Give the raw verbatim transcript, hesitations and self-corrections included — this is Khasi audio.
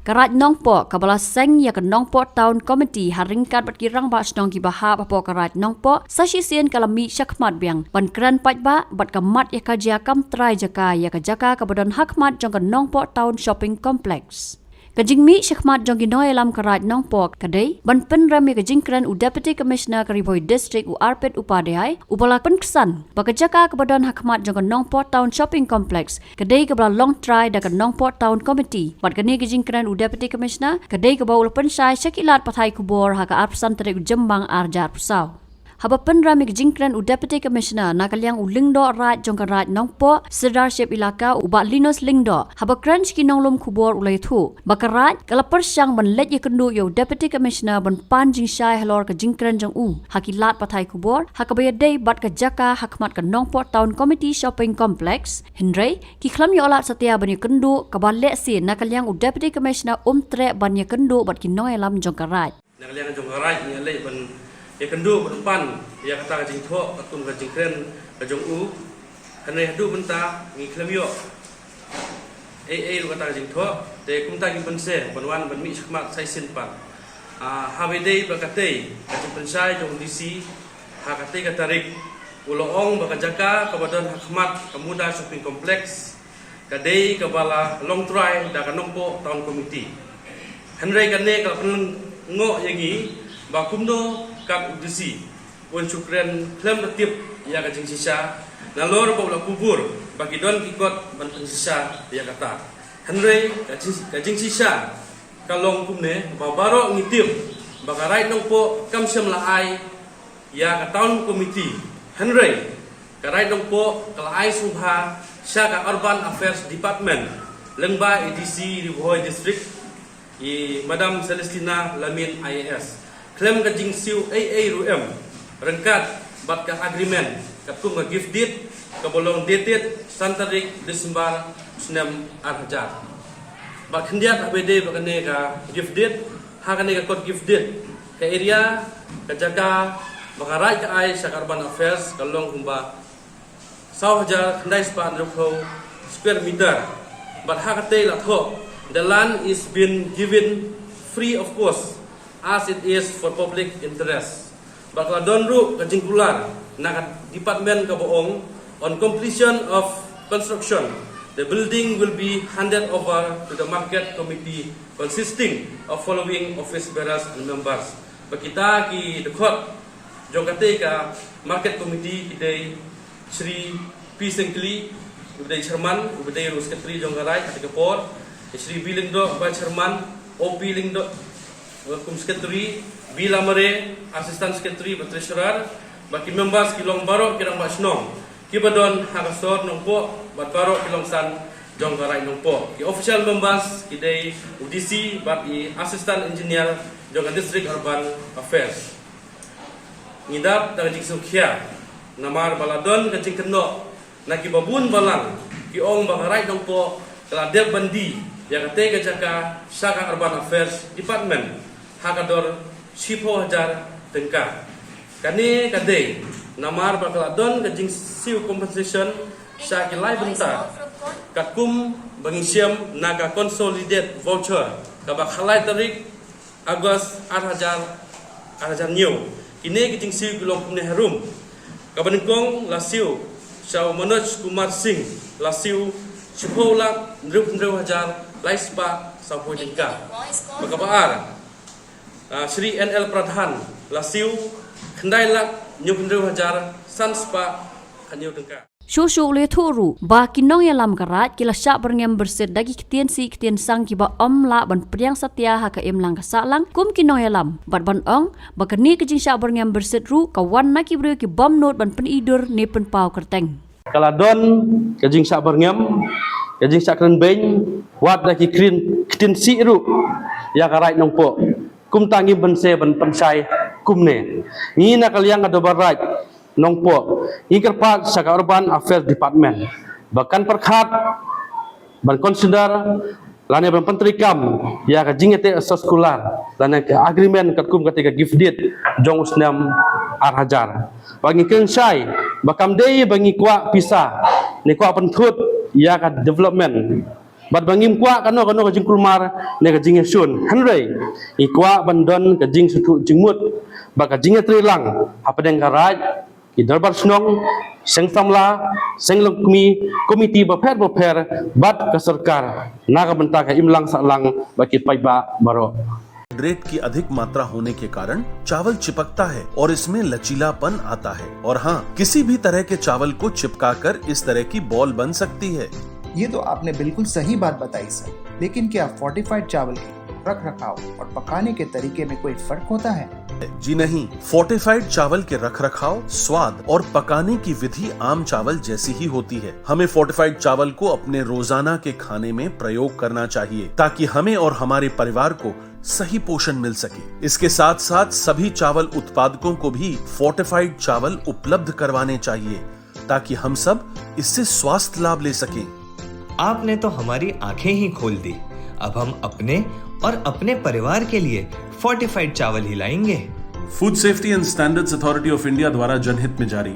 Ka Raid Nongpoh, kaba la seng ïa ka Nongpoh Town Committee ha ryngkat bad ki rangbah shnong kiba hap hapoh ka Raid Nongpoh, sa shisien ka la mih shakhmat biang ban kren paidbah bad ka mat ïa ka jia kam trai jaka ïa ka jaka kaba don hakhmat jong ka Nongpoh Town Shopping Complex. Ka jingmih shakhmat jong ki nongïalam ka Raid Nongpoh ka dei ban pynrem ïa ka jingkren u Deputy Commissioner ka Ri Bhoi District, u Arpit Upadhyay, uba la pynksan ba ka jaka kaba don hakhmat jong ka Nongpoh Town Shopping Complex ka dei kaba la long trai da ka Nongpoh Town Committee. Bad kane ka jingkren u Deputy Commissioner ka dei kaba u la pynshai sha ki lad pathai khubor ha ka arphew san tarik u Jymmang arhajar arphew saw. Haba pynrem ïa ka jingkren u Deputy Commissioner na ka liang u Lyngdoh Raid jong ka Raid Nongpoh, Sirdarship Elaka, u Bah Linus Lyngdoh, haba kren sha ki nonglum khubor u la ïathuh ba ka Raid ka la pyrshang ban leit ïakynduh ïa u Deputy Commissioner ban pan jingshai halor ka jingkren jong u ha ki lad pathai khubor ha kaba ïadei bad ka jaka hakhmat ka Nongpoh Town Committee Shopping Complex. Hynrei ki khlem ïoh lad satia ban ïakynduh, kaba lehse na ka liang u Deputy Commissioner um treh ban ïakynduh bad ki nongïalam jong ka Raid. Na ka liang jong ka Raid ngi leit ban ïakynduh ban pan ïa kata ka jingthoh katkum ka jingkren ka jong u. Hynrei haduh mynta ngi khlem ïoh ei ei ruh kata ka jingthoh, te kumta ngi pynse ban wan ban mih shakhmat sa shisien pat. Ah, haba ïadei bad katei ka jingpynshai jong u D C ha katei ka tarik, u la ong ba ka jaka kaba don hakhmat ka Muda Shopping Complex ka dei kaba la long trai da ka Nongpoh Town Committee. Hynrei kane ka la pynlyngngoh ïa ngi ba kumno kat u D C un shu kren khlem da tip ïa ka jingshisha, nalor ba u la kubur ba ki don ki kot ban pynshisha ïa kata. Hynrei ka jing, ka jingshisha ka long kumne, ba baroh ngi tip ba ka Raid Nongpoh kam shym la ai ïa ka Town Committee. Hynrei ka Raid Nongpoh ka la ai sngewbha sha ka Urban Affairs Department lyngba i D C Ri Bhoi District, i Madam Celestina Lamin I A S, khlem ka jingsiew ei ei ruh em, ryngkat bad ka agreement katkum ka gift deed kaba long dated san tarik December snem arhajar. Bad khyndiat haba ïadei bad kane ka gift deed, ha kane ka kot gift deed, ka area, ka jaka ba ka Raid ka ai sha ka Urban Affairs ka long kumba saw hajar khyndai spah hynriewphew square meter. Bad ha katei la thoh, the land is been given free of cost as it is for public interest. Bad ka la don ruh ka jingkular na ka department kaba ong, on completion of construction, the building will be handed over to the market committee consisting of following office bearers and members. Ba kita ki dkhot jong katei ka market committee ki dei Shri P Sengkli, uba dei chairman, uba dei ruh secretary jong ka Raid ha katei ka por, Shri B Lyngdoh, vice chairman, O P Lyngdoh, uh, kum secretary, B Lamare, assistant secretary bad treasurer, bad ki members ki long baroh ki rangbah shnong kiba don ha ka sor Nongpoh bad baroh ki longsan jong ka Raid Nongpoh. Ki official members ki dei u D C bad i assistant engineer jong ka District Urban Affairs. Ngi dap da ka jingsngewkhia namar ba la don ka jingkynnoh na kiba bun balang, ki ong ba ka Raid Nongpoh ka la dep ban die ïa katei ka jaka sha ka Urban Affairs Department ha ka dor shiphew hajar tyngka. Kane ka dei namar ba ka la don ka jingsiew compensation sha ki lai bynta, katkum ba ngi shem na ka consolidated voucher kaba khatlai tarik August arhajar, arhajar hynñiew. Kine ki jingsiew ki long kumne harum. Kaba nyngkong la siew sha u Manoj Kumar Singh, la siew shiphew lak hynriewphew hynriew hajar lai spah sawphew tyngka. Bad kaba ar, ah, Shri N L Pradhan, la siew khyndai lak hynñiewphew hynriew hajar san spah hynñiew tyngka. Shuh shuh u la ïathuh ruh ba ki nongïalam ka Raid ki la shah byrngem byrsit da ki ktien sih ktien sang kiba ym lah ban pdiang satia ha ka imlang ka sahlang kum ki nongïalam, bad ban ong ba kane ka jingshah byrngem byrsit ruh ka wan na ki briew ki bym nud ban pyni dur ne pynpaw kyrteng. Ka la don ka jingshah byrngem, ka jingshah kren beiñ, wat da ki kren ktien sih ruh ïa ka Raid Nongpoh. Kumta ngim pynse ban pynshai kumne. Ngi na ka liang ka Dorbar Raid Nongpoh, ngi kyrpad sha ka Urban Affairs Department ba kan pyrkhat ban consider lane ban pyntreikam ïa ka jingïateh soskular lane ka agreement katkum katei ka gift deed jong u snem arhajar. Ba ngi kren shai ba kam dei ba ngi kwah pisa ne kwah pynthut ïa ka development Bad ba ngim kwah kano kano ka jingkulmar ne ka jingïashun. Hynrei ngi kwah ban don ka jingsngewthuh jingmut bad ka jingïatreilang hapdeng ka Raid, ki dorbar shnong, seng samla, seng longkmie, komiti bapher bapher bad ka sorkar na ka bynta ka imlang sahlang bad ki paidbah baroh. रेट की अधिक मात्रा होने के कारण चावल चिपकता है और इसमें लचीलापन आता है। और हाँ, किसी भी तरह के चावल को चिपकाकर इस तरह की बॉल बन सकती है। ये तो आपने बिल्कुल सही बात बताई सर, लेकिन क्या फोर्टिफाइड चावल के रख रखाव और पकाने के तरीके में कोई फर्क होता है? जी नहीं, फोर्टिफाइड चावल के रख रखाव, स्वाद और पकाने की विधि आम चावल जैसी ही होती है। हमें फोर्टिफाइड चावल को अपने रोजाना के खाने में प्रयोग करना चाहिए, ताकि हमें और हमारे परिवार को सही पोषण मिल सके। इसके साथ साथ सभी चावल उत्पादकों को भी फोर्टिफाइड चावल उपलब्ध करवाने चाहिए, ताकि हम सब इससे स्वास्थ्य लाभ ले सकें। आपने तो हमारी आंखें ही खोल दी। अब हम अपने और अपने परिवार के लिए फोर्टिफाइड चावल ही लाएंगे। Food Safety and Standards Authority of India द्वारा जनहित में जारी।